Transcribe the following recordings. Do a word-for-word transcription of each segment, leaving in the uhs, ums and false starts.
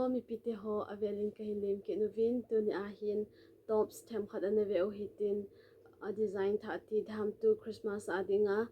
Mipite ho, avelin kahin lemkit uvin, tuni ahin tops themkhat ana ve u hitin, a design thah ti dam tu Christmas a dinga,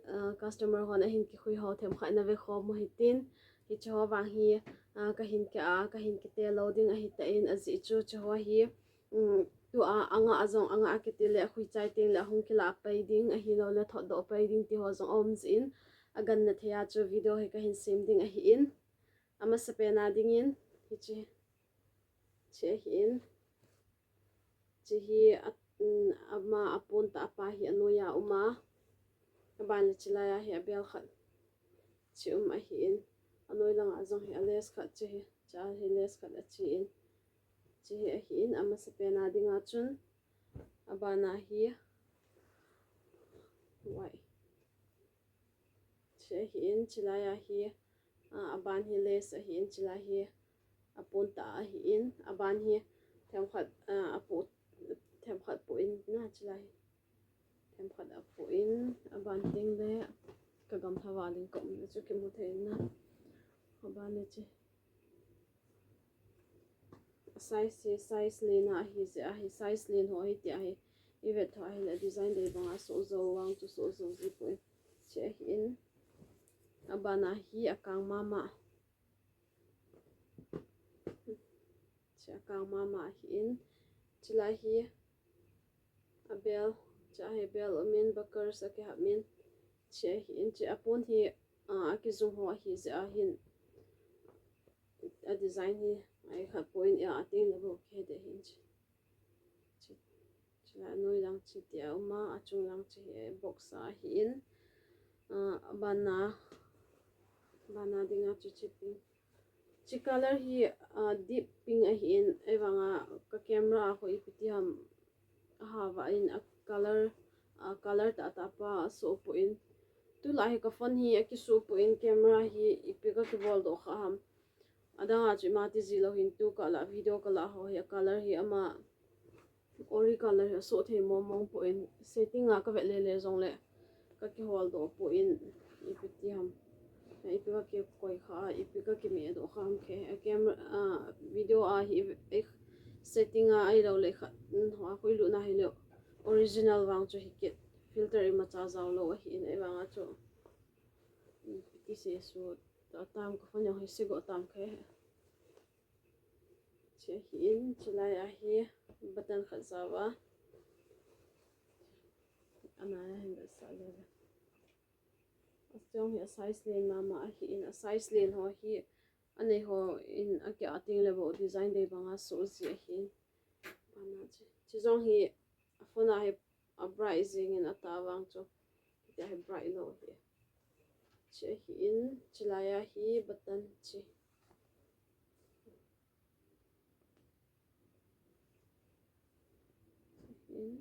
a customer hon ahin kikhui ho themkhat ana ve khom u hitin, hiche ho vang hi, a, kahin ke a, kahin kite lou ding ahitan, ajeh chu hiche ho hi, um, tua anga a jong, anga a kiti le akhui chai teng le ahung kila pai ding, ahilou le thotdoh pai ding ti ho jong aum jin, aganna thei a chu video hi kahin sem ding ahin. Amasapen a dingin, hiche, hiche ahin, hiche hi a, um, ama apon tah a pa hi anoi a uma, aban le chilai a hi abel khat, hiche um ahin, anoi langa jong hi a lace khat, hiche hi, hiche a hi lace khat achen, hiche hi ahin, amasapen a dinga chun, abana hi, white. Hiche ahin, chilai a hi, a, aban hi lace ahin, chilai hi apon tah ahin, aban hi themkhat, a, apo, themkhat poh in, na, chilai hi. Themkhat apoh in, aban teng le, ka gamlha val in ka um na chu kimu thei na. Aban le hiche. Size hi, size len a ahi jeh a hi, size len ho hitia hi, i vet tho ahile design dei banga soh jou vang chu soh jou ji poi. Hiche ahin, abana hi akang mama. Hiche akang mama ahin, chilai hi abel, hiche a hi bel umin, buckles akihap min, hiche ahin, hiche apon hi, a, akijung ho ahi jeh a hin, a design hi, a khat point a, ateng le bou kihe ding ahin hiche. Hiche, hiche la anoi lang hiche tia uma, achung lang hiche hi box a ahin, a, abana, abana dinga chu hiche pink. Hiche color hi, a, deep pink ahin, ahivanga ka camera a khu ipi ti ham, ahava in a color, a, color tah tah pa asoh poi. Tulai hi ka phone hi akisoh poi, camera hi ipi ka kibol doh kha ham. Adang a chu ima ti ji lou hin tu ka la video ka la ho hi a color hi ama ori color hi asoh thei mong mong poi. Setting a ka vet le le jong le ka kihol doh poi, ipi ti ham. Ipi ka kikoi kha, ipi ka kime doh kha ham khe. A camera, a, video a hi, e, setting a ahilou le khat, mm, a koi lut na hi le original vang chu hi kit. Filter imacha jao lou ahin, ahivanga chu. Ipi ti se su, ta tam ka phone jong hi se go tam khe. Hiche ahin, chilai a hi button khat jao a. Ana a hin vet sa le le. Achung hi a size len mama ahin, a size len ho hi anei ho in akeh a teng le bou design dei banga soh ji ahin. Bana hiche. Hiche jong hi a phone a hi a bright jingin atah vang chu. Hitia hi bright lou hi. Hiche ahin, chilai a hi button hiche. Ahin,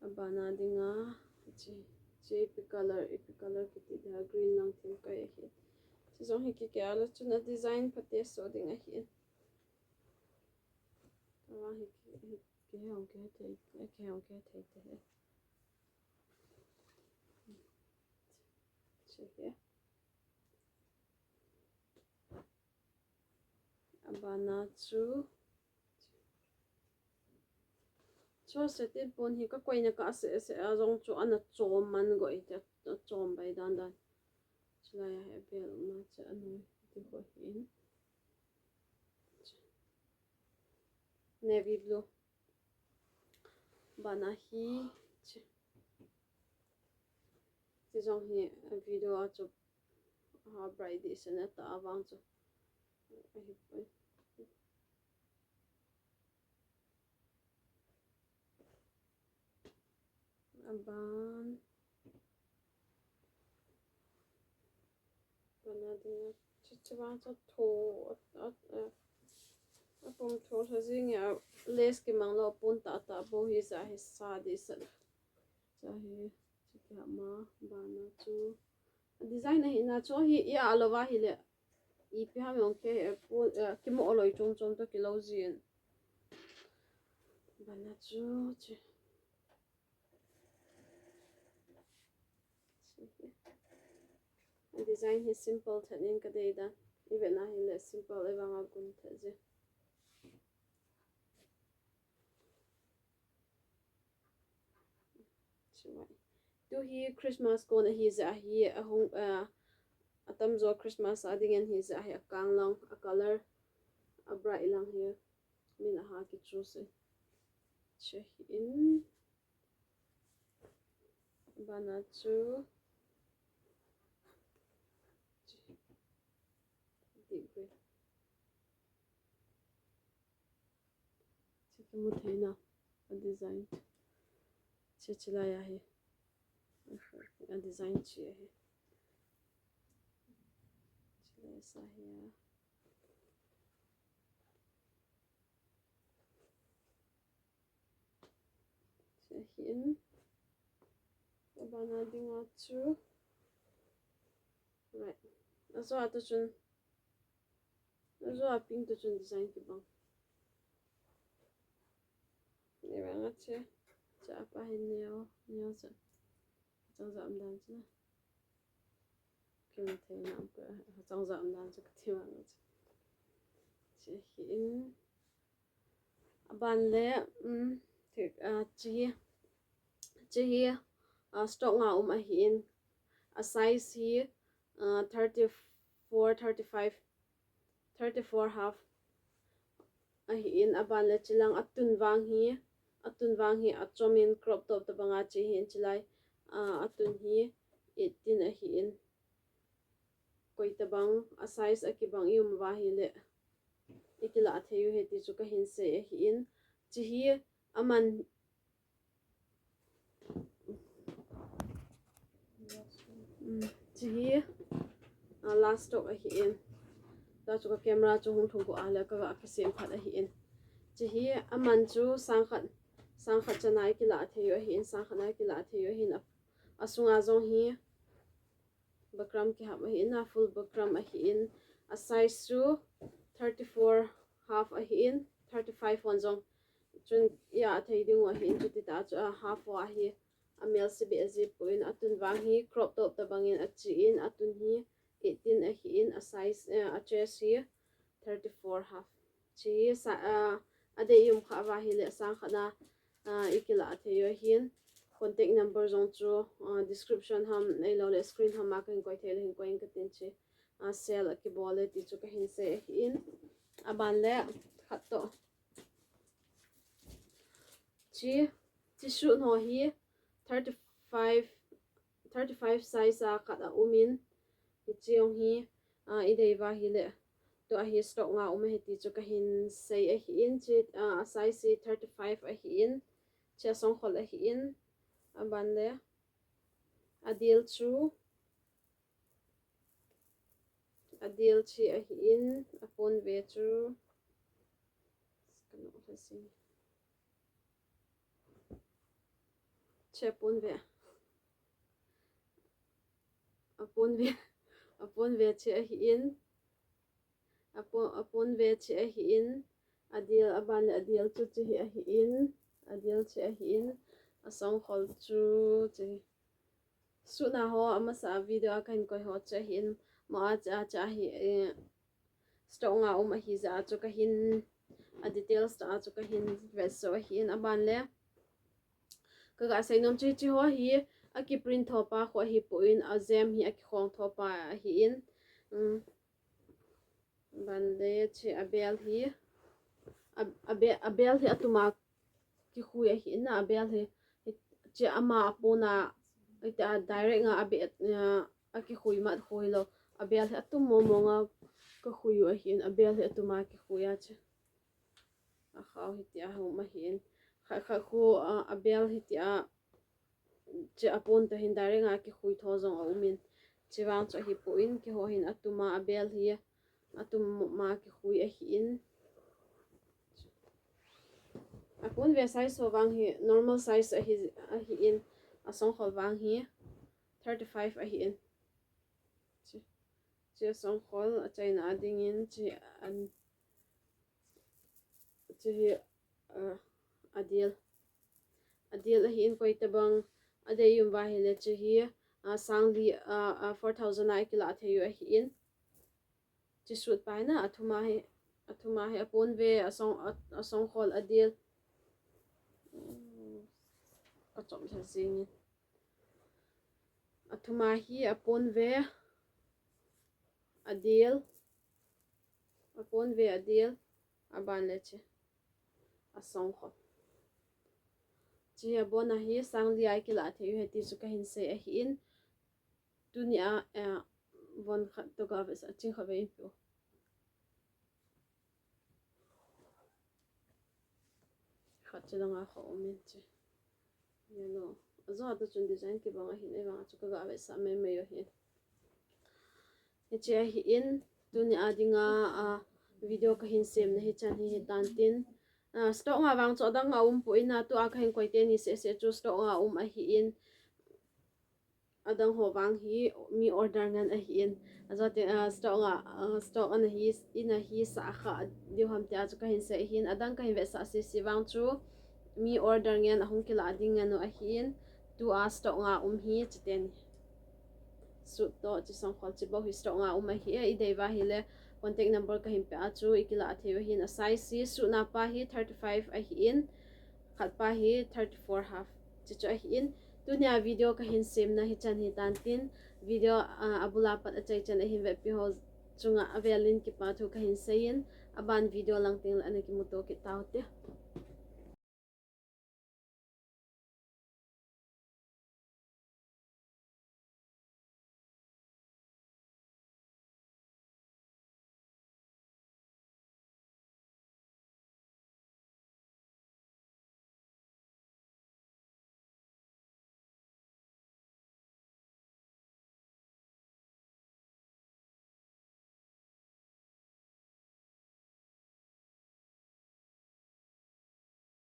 abana dinga, hiche, hiche ipi color, ipi color kiti dia green lang thim kai ahi. Hiche jong hi kikeh a le chun a design pha te soh ding ahi. Avang hi ki, hi kihong kithei, kihong kithei te. Hiche hi. Abana chu. Chu setting pon hi ka koina ka se se a jong chu ana chom man go i te, chom bai dan dan. Chulai a hi bel ma chu anoi ti ko hin. Navy blue. Bana hi chu. Ti jong hi video a chu. Ha, bright deh sen a ta vang chu. Ahi poi. Aban. Bana dinga chu, chu vang chu tho, a, a, a, apum tho lha jing a, lace kimang lou pon tah tah bou hi ja hi sa deh sen. Cha hi, chu kia ma, bana chu. Design ahi na chu hi, i a lou va hi le. Ipi ham jong kei, eh, pu, eh, kimo loi chom chom toh kilou jin. Bana chu, chu. Design hi simple tah in ka dei dan. I vet na hi le simple i vang a gun tah. Chuti hi Christmas kon ahi jeh ahi, ahung, ah, atamjo Christmas a dingin ahi jeh ahi, akang lang, a color, a bright lang hi. Min aha ki choose. Che in. Bana chu. Deep green. Che kimu thei na. A design. Che che lai ahi. A design che ahi. Che lai sa hi a. Che hin. Abana dinga chu. Right. Ajo a tu chun. Ajo a pink tu chun design kibang. Ni banga che. Che apa hin neo, neo che. Chang jam dan che na. Kimu thei na am ka, chang jam dan che kati banga che. Che hin. Aban le, um, thik, ah, che hi, che hi, ah, stock nga um ahin, a size hi, ah, thirty-four, thirty-five, thirty-four half ahin, aban le chilang atun vang hi, atun vang hi achom in crop top tabanga che hin chilai, ah, atun hi eighteen ahin. Koi tabang a size akibang i um uva ahile, i kila thei u ahi ti chu kahin sei ahin. Che hi aman, um, che hi, ah, last stock ahin. Tua chu ka camera chu hung thung ko a le ka ga kisem phat ahin. Che hi aman chu sang khat, sang khat chana i kila thei u ahin, sang khat na i kila thei u ahin. A, asunga jong hi bukram kihap ahin, a full bukram ahin, a size chu thirty-four half ahin, thirty-five hon jong chun i a thei ding u ahin, chuti ta chu a half u ahi, a mel se beh ji poi, atun vang hi crop top tabangin ache in, atun hi eighteen ahin, a size, eh, a chest hi thirty-four half. Che sa, ah, adei i um kha uva ahile sang khat na, ah, i kila thei u ahin. Contact number jong chu, ah, description ham, ahilou le screen ham a kahin koi thei le hin koi in katin che. Ah, sale akibol e ti chu kahin sei ahin. Aban le khat toh. Che, che suit ho hi thirty-five, thirty-five size a khat a um in, hiche jong hi, ah, i dei uva ahile, tua hi stock nga um ahi ti chu kahin sei ahin, che, ah, a size hi thirty-five ahin, che a songkhol ahin, aban le, a dil chu, a dil che ahin, a pon ve chu, che a pon ve. A pon ve, a pon ve che ahin. A pon, a pon ve che ahin. A dil, aban le a dil chu che hi ahin. A dil che ahin. A songkhol chu che hi. Suit na ho amasa a video a kahin koi ho che ahin. Mo a che a che ahi, eh, stock nga um ahi jeh a chu kahin, a details tah a chu kahin vet soh ahin, aban le ka ga sei nom chu hiche ho hi akiprint tho pa khu ahipoi, a zem hi akikhong tho pa ahin, um, aban le che a bel hi, a, a be-, a bel hi atum a kikhui ahin, a bel hi, hi, che ama a pon a, hitia direct nga a be-, a, akikhui mat khu hilou. A bel hi atum mong mong a kakhui u ahin, a bel hi atum a kikhui a che. A khao hitia um ahin. Khat khat khu, a, a bel hitia, che a pon toh hin direct nga kikhui tho jong a um in. Che vang chu ahipoi, keiho hin atum a, a bel hi atum ma kikhui ahin. A pon ve size ho vang hi normal size ahi, ahin, a songkhol vang hi thirty-five ahin. Che, che songkhol a chaina a dingin che an, che hi, ah, a dil. A dil ahin, koi tabang a dei i um uva ahile che hi, ah, sang li, ah, ah, four thousand a i kila thei u ahin. Che suit pa hi na, a thum a hi, Athum a hi apon ve, asong, a, asongkhol adel. Kachom sa singin. Athum a hi apon ve, adel. Apon ve, adel. Aban le che. Asongkhol. Che abon a hi sang li a kilah thei u ahi ti chu kahin sei ahin. Tuni a, eh, von khat toh gavetsah ching khat ve in pu. Khat chu dang a kho um in che. Yellow. Ajo a toh chun design kibang ahin, ahivang a chu ka gavetsah maimai u ahin. Hiche ahin, tuni a dinga, a, video kahin semna hichan hi hitan tin. A, stock nga vang chu adang a um poi na, tua kahin koi teni seh seh chu stock nga um ahin. Adang ho vang hi mi order ngen ahin. Ajo te, a, stock nga, a, stock ana hi, ina hi sa kha diu ham tia chu kahin sei ahin. Adang kahin vetsah seh seh vang chu mi order ngen ahung kilah ding ngen u ahin. Tua stock nga um hi chuteni. Suit toh che songkhol che bou hi stock nga um ahi e, idei uva ahile contact number kahin pe a chu ikilah thei u ahin. A size hi suit na pa hi thirty five ahin, khat pa hi thirty four half. Che chu ahin, tuni a video kahin semna hichan hitan tin, video, a, abul a pat achaichan ahin vetpi ho chunga avel in kipa thu kahin sei in, aban video lang teng le ana kimuto kit tau te.